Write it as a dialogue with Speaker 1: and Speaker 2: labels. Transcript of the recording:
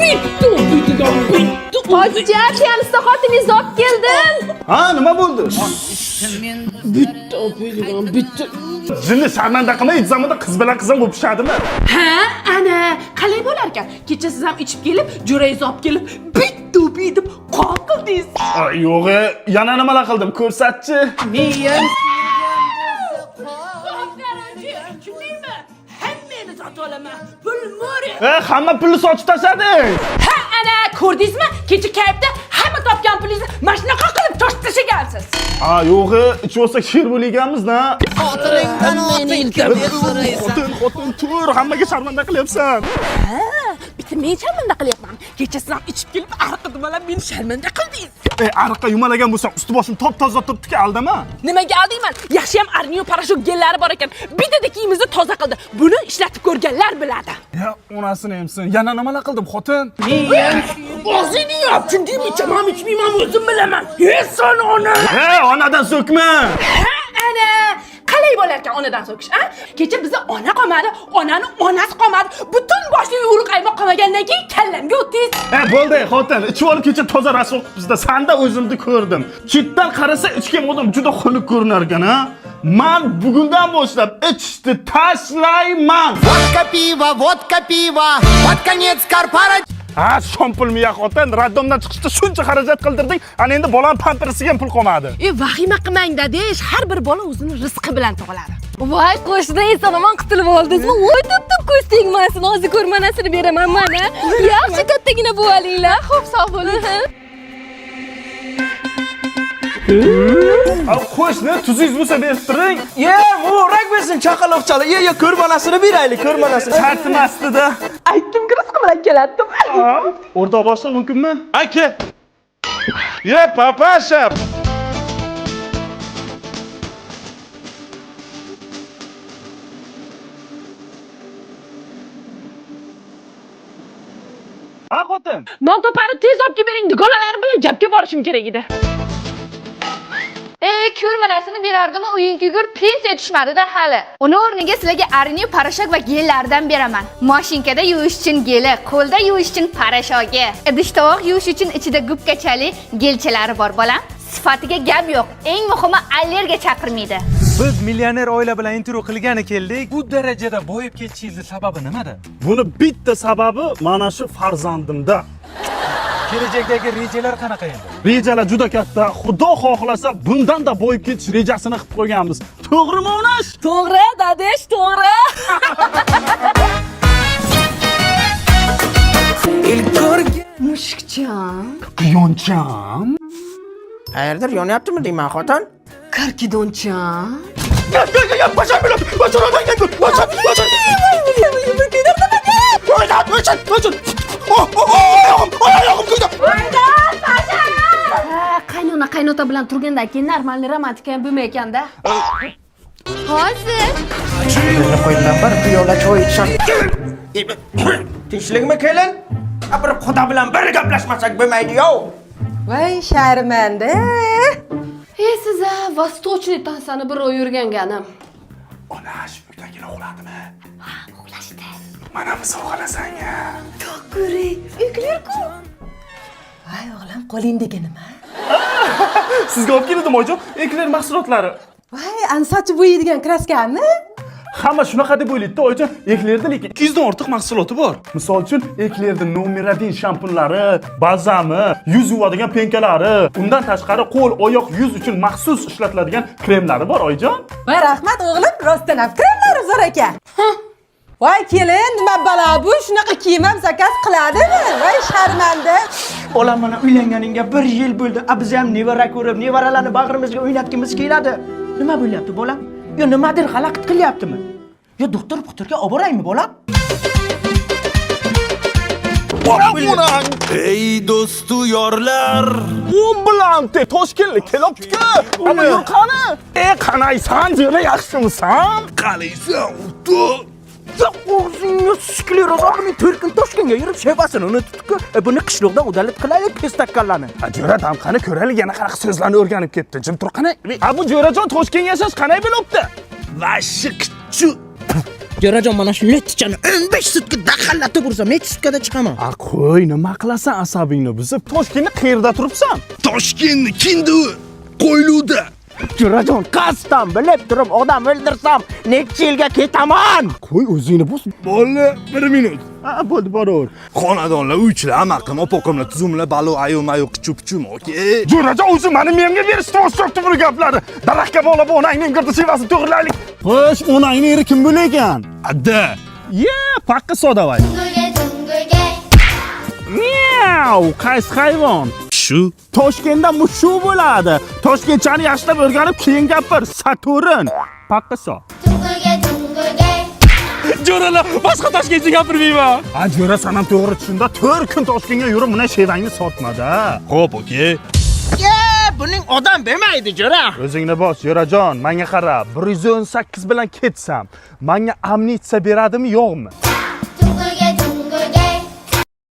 Speaker 1: Bitta o'piydigan, bitta.
Speaker 2: Hoji, piyanista xotiningizni olib keldim.
Speaker 3: Ha, nima bo'ldi?
Speaker 1: Bitta o'piydigan, bitta.
Speaker 3: Jinni sharmanda qilma, zamonda qiz bilan qiz ham o'pishadimi?
Speaker 1: Ha, ana, qalay bo'lar ekan? Kecha siz ham ichib kelib, jo'rangizni olib kelib, bitta o'piy deb qon qildingiz.
Speaker 3: Ay, yo'q, yana nimalar qildim? Ko'rsatchi.
Speaker 1: Men tushundingmi? Hammani sotib olaman. Pul море.
Speaker 3: Hamma pulni sochib tashlading.
Speaker 1: Ha, ana, ko'rdingizmi? Kecha kayfda hamma topgan pulingizni mana shunaqa qilib toshib tashlagansiz.
Speaker 3: Ha, yo'q, ichib olsak sher bo'lganmiz-da.
Speaker 4: Xotiningdan oting kim
Speaker 3: Xotin, xotin, tur, hammaga sharmanda qilyapsan.
Speaker 1: Ha, bitta men sharmanda qilyapman. Kecha siz ham ichib kelib, ariqqa dumalab meni sharmanda qildingiz.
Speaker 3: Ariqqa yumalagan bo'lsam, usti boshim top-toza turibdi-ku, aldama.
Speaker 1: Nimaga aldiyman? Yaxshi ham Arniyo parashok gellari bor ekan. Bittada kiyimizni toza qildi. Buni ishlatib ko'rganlar biladi.
Speaker 3: Ya, onasini emsin. Yana nimalar qildim, xotin?
Speaker 1: Og'zingni yop, tushundingmi? Ichaman, ichmayman, o'zim bilaman. Yesin ona.
Speaker 3: Onadan so'kma.
Speaker 1: Ha, ana. Qalay bo'lar ekan onadan so'kish, a? Kecha bizni ona qolmadi, onani onasi qolmadi. Butun boshli yo'riq aymoq qolmagandan keyin kallamga o'tdingiz.
Speaker 3: Bo'ldi, xotin. Ichib olib kecha toza rasvo qilibsizda. Sanda o'zimni ko'rdim. Chetdan qarasa ichgan odam juda xunuk ko'rinar ekan, ha? Man bugundan boshlab ichishni tashlayman.
Speaker 4: Водка пиво, водка пиво, под конец корпора.
Speaker 3: Ha, shompulmi ya xotin, raddomdan chiqishda shuncha xarajat qildirding, ana endi bolani pampersiga ham pul qolmadi.
Speaker 1: Vahima qilmang dadesh, har bir bola o'zini rizqi bilan tug'iladi.
Speaker 2: Voy, qo'shni eson omon qutulib oldingizmi? Voy, to'p ko'z tegmasin. Hozir ko'rmanasini beraman mana. Yaxshi kattagina bo'lib olinglar. Xo'p, sog' bo'ling.
Speaker 3: Qo'shni, tuzingiz bo'lsa berib turing.
Speaker 5: Ye, muborak bo'lsin chaqaloqchalar. Ye, ye, ko'rmanasini beraylik, ko'rmanasini.
Speaker 3: Shart emasdi-da.
Speaker 1: Aytdim, rizqi bilan keladi deb.
Speaker 3: O'rtoq boshliq mumkinmi?
Speaker 6: Aka. Ye, papasha.
Speaker 3: Ha, xotin.
Speaker 1: Non topani tez olib kelib bering, dugonalarim bilan gapga borishim kerak edi.
Speaker 7: Ko'rmanasini berardim, uying kugur pensiya tushmadi-da hali. Uni o'rniga sizlarga Arniyo parashok va gellardan beraman. Mashinkada yuvish uchun geli, qo'lda yuvish uchun parashogi, idish tovoq yuvish uchun ichida gubkachali gelchalari bor, bolam. Sifatiga gap yo'q. Eng muhimi allergiya chaqirmaydi.
Speaker 8: Biz millioner oila bilan intervyu qilgani keldik. Bu darajada boyib ketishingizni sababi nimada?
Speaker 3: Buni bitta sababi mana shu farzandimda.
Speaker 8: Kelajakdagi rejalar qanaqa endi?
Speaker 3: Rejalar juda katta. Xudo xohlasa bundan-da boyib ketish rejasini qilib qo'yganmiz. To'g'rimi, onash?
Speaker 2: To'g'ri, dadesh, to'g'ri. Mushukcham,
Speaker 3: Quyoncham.
Speaker 5: Qayerdir yonyaptimi deyman, xotin?
Speaker 2: karkidoncham. Qaynona qaynota bilan turgandan keyin normalniy romantika ham bo'lmay ekanda.
Speaker 7: Hozir
Speaker 5: Qo'yimdan bir piyola choy ichsam. Tinchlikmi kelin? Bir xudo bilan bir gaplashmasak bo'lmaydi, yo'q.
Speaker 9: Voy, sharmanda.
Speaker 2: Siz восточный tansani bir oy yurganganim.
Speaker 3: Onash, uydagilar uxladimi? Ha, uxlashdi. Mana sovg'alasan ya.
Speaker 2: Ko'ring, ekler-ku.
Speaker 9: Voy, o'g'lim, qo'lingdagi nima?
Speaker 3: Sizga olib keldim, oyijon, ekler mahsulotlari.
Speaker 9: Voy, an sochib bo'yaydigan kraskami?
Speaker 3: Hamma shunaqa deb o'ylaydi, oyijon, eklerda lekin 200 dan ortiq mahsuloti bor. Misol uchun, eklerda nomer 1 shampunlari, balzami, yuz yuvadigan penkalari, undan tashqari qo'l, oyoq, yuz uchun maxsus ishlatiladigan kremlari bor, oyijon.
Speaker 9: Voy, rahmat o'g'lim, rostdan ham kremlari zo'r ekan. Voy, kelin, nima balo bu? Shunaqa kiyim ham zakaz qiladimi? Voy, sharmanda.
Speaker 5: Bolam mana uylanganingga bir yil bo'ldi. A biz ham nevara ko'rib, nevaralarni bag'rimizga o'ynatgimiz keladi. Nima bo'lyapti, bolam? Yo nimadir xalaqit qilyaptimi? Yo doktor puxturga olib boraymi, bolam?
Speaker 6: Ey do'stu yorlar.
Speaker 3: U bilan te Toshkentlik kelibdi-ku. Amma yur qani? Qanaysan, jo'ra, yaxshimisan?
Speaker 6: Qalaysan, o'rtoq?
Speaker 5: O'zingni skleroz buni 4 kun Toshkentga yurib shevasini unutibdi-ku. Buni qishloqdan udalit qilaylik pestakkallarni.
Speaker 3: Ha, jo'ra, dam qani ko'raylik, yana qanaqa so'zlarni o'rganib ketdi. Jim tur qani. Ha, bu jo'rajon Toshkentga yashash qanday bilibdi?
Speaker 6: Vashi qichu.
Speaker 5: Jo'rajon, mana shu lettichani 15 sutka daqallatib ursam, necha sutkada chiqaman?
Speaker 3: A qo'y, nima qilasan asabingni buzib? Toshkentda qayerda turibsan?
Speaker 6: Toshkentni kindu qo'yluvda.
Speaker 5: Jo'rajon, qasddan bilib turib odam o'ldirsam, necha yilga ketaman?
Speaker 3: Qo'y, o'zingni bos.
Speaker 6: Bo'ldi, bir minut.
Speaker 3: Ha, bo'ldi, boraver.
Speaker 6: Xonadonlar, uychilar, amaqim, opoqimlar, tuzumlar, balo, ayo, mayo, qichu, pichum, okey.
Speaker 3: Jo'rajon, o'zi mani menga berishdi o'stiribdi bu gaplarni. Daraxtga bog'lab onangning girdi shevasini to'g'rilaylik. Xo'sh, onangning eri kim bo'lar?
Speaker 6: Adda.
Speaker 3: Ye, paqqa sodavay. Miau, qaysi hayvon?
Speaker 6: Shu.
Speaker 3: Toshkentda mushu bo'ladi. Toshkentchani yaxshilab o'rganib keyin gapir, Saturn. Paqqa so.
Speaker 8: Jo'ralar, boshqa toshkentcha gapirmayman.
Speaker 3: A jo'ra, san ham to'g'ri tushunda. 4 kun Toshkentga yurib, bunday shevangni sotma-da.
Speaker 6: Xo'p, okey.
Speaker 5: Ye, buning odam bermaydi, jo'ra.
Speaker 3: O'zingni bos, jo'rajon, menga qara. 118 bilan ketsam, menga amnistiya beradimi, yo'qmi?